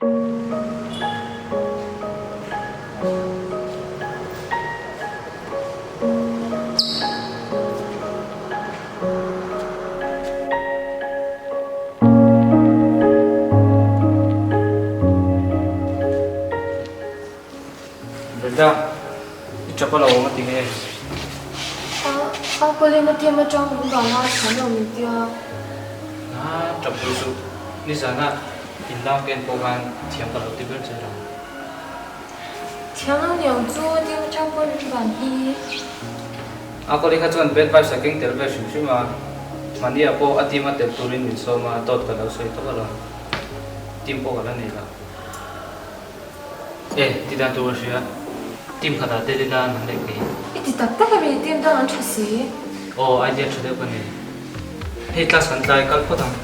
Brenda, i tap alo awm a ti nge? A kawlin a team atang min ban a, thiam lo min tia. A tap pui chu nizana inlam ka en pawh khan thiam ka lo ti ber che lo. Thiam lo niang chu team atang pawh min ban hi. A kawlin kha chuan bad vibes a keng tel ve hrim hrim a, mahniah pawh a team a tel turin min sawm a, dawt ka lo sawi tawp alawm. Team pawh ka la nei lo. E, ti dan tur ka hria. Team khatah tel ila an han leh kei. I ti tak tak a mi, team dang an tha si. Aw, idea tha deuh ka nei. Hei class kan tlai kal phawt ang.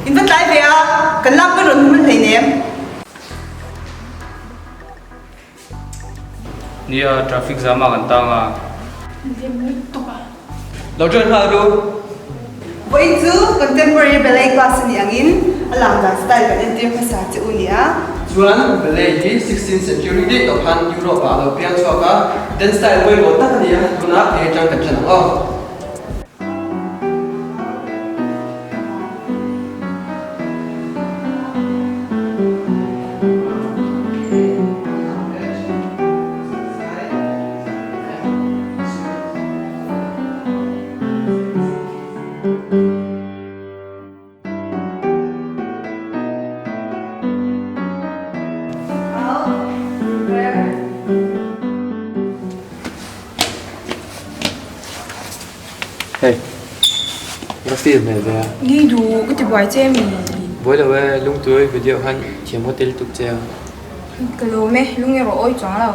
In va tlai ve a, kan lak ber rawn hmu hleinem. Nia, traffic jam ah kan tang a. Lem lutuk a. Lo join nghal ru. Vawiin chu contemporary ballet class a nih angin a lang dan style kan entir hmasa che u nia. Chuan ballet hi sixteenth century daih tawh khan Europe ah a lo piang chhuak a, dance style pawimawh tak a ni a, tunah hei atang kan ṭan ang aw. Hei, ka feel hmel ve a. Ni duh, ka ti buai che mi. Buai lo e, lungtuai video khan thiam ka tel tuk che a. Ka lawm e, lung erawh awi chuang lo.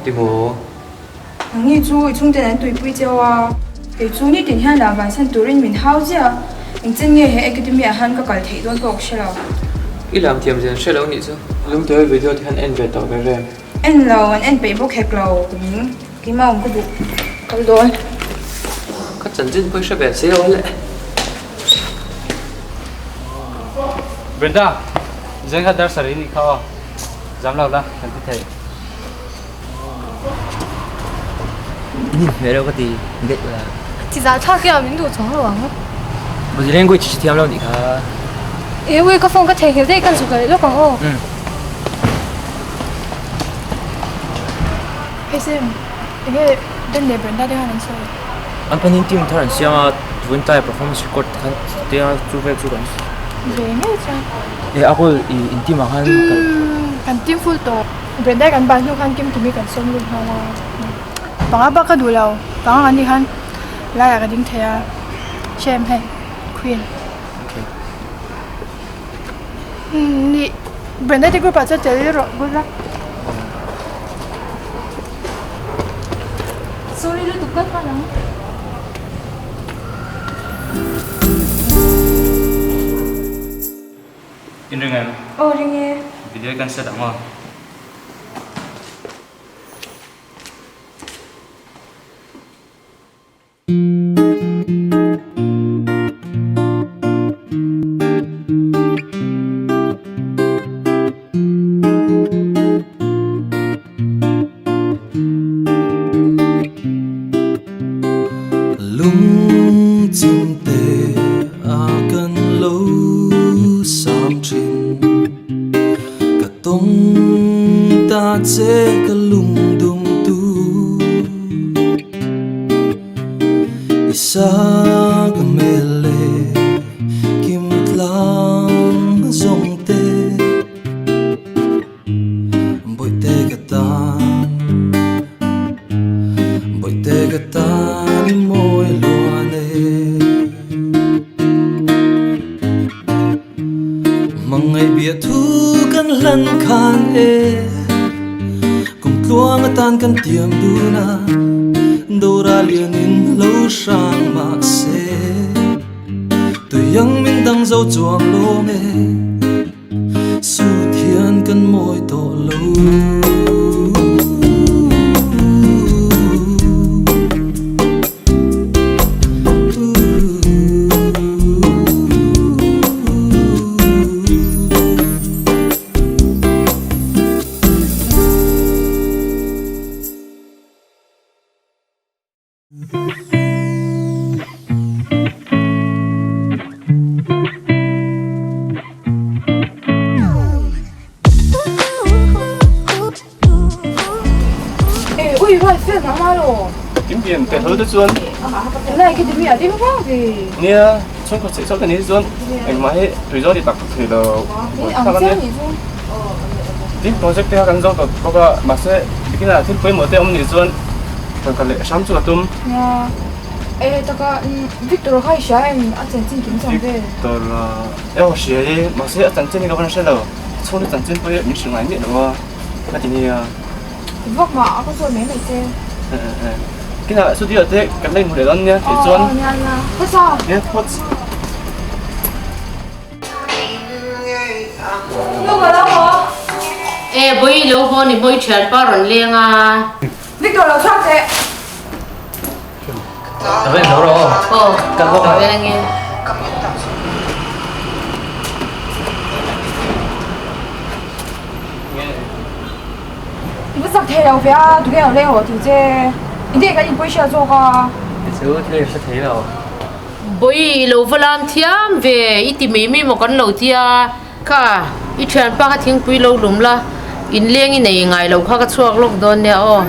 Ti maw? Nangni chu i chhungten an tuipui cheu a, kei chu nitin hian lah vansan turin min hau ziah a, engchen nge he academy ah hian ka kal theih dawn pawh ka hre lo. I lam thiam zen hre lo nih chu. Lungtuai video te hian en ve tawh ve ve. En lo, an en peih bawk hek lo, ka ning. Keimah awm ka duh kal dawn. Ka chanchin pawh i hre ve si lo le. Brenda, zeng kha dar sarih nih kha aw. Zam lo la, kan ti thei. In inhmeh reuh ka ti daih la. Ti zah thlak e a, min duh chuang lo ang. Body language hi thiam lo nih kha. E ui ka phone ka theihnghilh daih kan zuk leh lawk ang aw. Hei Sam, enge Dan leh Brenda te khan an sawi? An pahnih team thar an siam a, Vuntai performance record te khan tia chu vel chu kan Ve ngei chuan. E a goal i in team ah khan kal. Kan team full tawh. Brenda kan ban hnu khan Kimkimi kan sawm lut nghal a. Panga bak ka duh lo. Panga kan nih khan laiah ka ding thei a. Shem hei Queen. Okay. Nih Brenda te group ah chuan tel rawh good luck. Sorry lutuk kal nghal ang. In ring em? Aw ring e. Video hi kan set ang aw. Lungchimte a kan lo sam thin Ka tawng ta che ka lungdum tu I sa ka mel le kim tlang zawng te Bawihte ka tan Bawihte ka tan i mawi luan e Hmangaih bia thu kan hlan khan e Kum tluang atan kan tiam dun a Dora lian in lo hrang mah se Tui ang min dang zo chuang lawm e. Sut hian kan mawi tawh lo. Nia, chhungkaw chheih chauh te ni chuan engmah hi tui zawng ti tak tak thei lo. Tin project te kha kan zawng tawh bawk a, mahse bikinah thil pawimawh te a awm nih chuan Tangka leh hram chu a tum. Nia, e taka Victor kha i hria em? A chanchin kim chang vel. Victor a, e aw hria e, mahse a chanchin hi ka van hre lo, chhungte chanchin pawh hi min hrilh ngai miah lo a, a ti nia. Vak mah a ka zawt mai mai che. E e e, kinah studio te kan la inhmu leh dawn nia tih chuan. Aw nia nia, phawt a. Nia phawt. Nu ka lo haw. E bawi lo haw ni mawi thianpa rawn leng a. Victor lo chhuak teh. Ka ven lo rawh aw. Aw. Ka bawk a. Ka ven ange. I va zak thei lo ve a, tunge lo leng rawh tih che. Engtin nge kan inpawi hriat zawk a? Chu thil i hre thei lo. Bawi i lo va lam thiam ve, i ti mai mai maw kan lo tia. Kha, i thianpa kha thingpui lo lum la, inleng i nei ngai lo kha ka chhuak lawk dawn nia aw.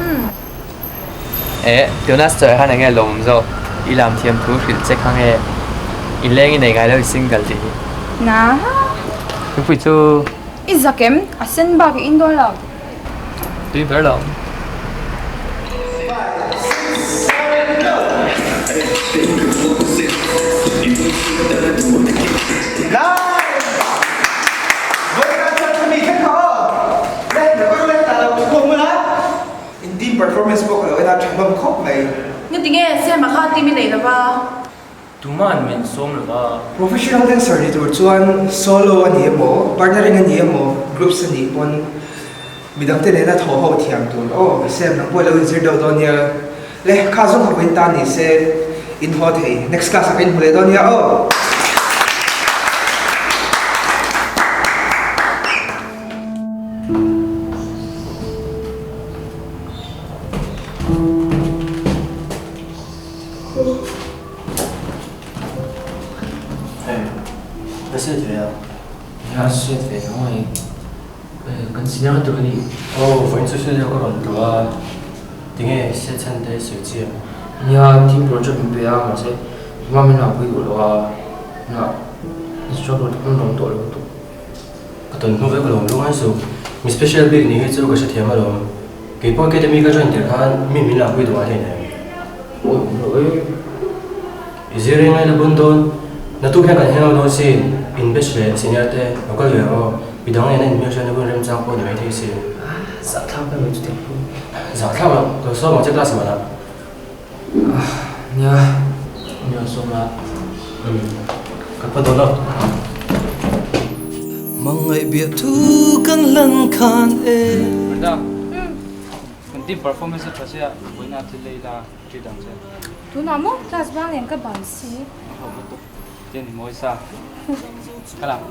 Eh, tuna sawi khan enge lawm zawk, i lam thiam thu hrilh che kha nge, inleng i nei ngai lo i single tih hi. Na. Thingpui chu. I zak em? A sen bak i in dawn lo. Tui ber lo. In team performance pawh ka lo en a tha hlawm khawp mai. Ngatinge Sema kha team i nei lova? Tuman min sawm lo va. Professional dancer ni tur chuan solo a ni emaw, partnering a ni emaw, groups a nih pawn midangte nena thaw ho thiam tur aw Sam nang pawh i lo inzir deuh dawn nia. Le kha zawng kha vawiin tan ni se in haw thei next class ah ka inhmu leh dawn nia aw. Hei, ka hriat ve a. Nia, hriat ve tho mai. Kan senior tur a ni. Aw, vawiin chu studio ka rawn tlawh a, tinge hriat chhan te sawi chiah. Nia, team project min pe a, mahse hma min rampui duh lo a, na instructor te pawn rawn tawh lo lutuk. Ka tawn hnu vek alawm lungai suh. Mi special bik nih hi chu ka hrethiam alawm. Keipawh academy ka join tirh khan mi min lakpui duh a hleinem. Awi awm lo e. I zir reng lai la bun dawn. Naktuk hian kan hangout dawn sin. In batch leh senior te lo kal ve ang aw. Midang nena inhmelhriatna hun remchang pawh ni maithei sin. Zahthlak ka lo chu teh pawh. Zahthlak loh, ka lo sawm ang che class manah. Nia, nia sawm la. Umm, ka pa dawn lo. Hmangaih biah thu kan hlan khan e. Brenda, kan team performance a tha sia, vawiina thil lei la treat ang che. Tunah maw class bang nen ka ban si. A ho lutuk, tian i mawi sa. Kala.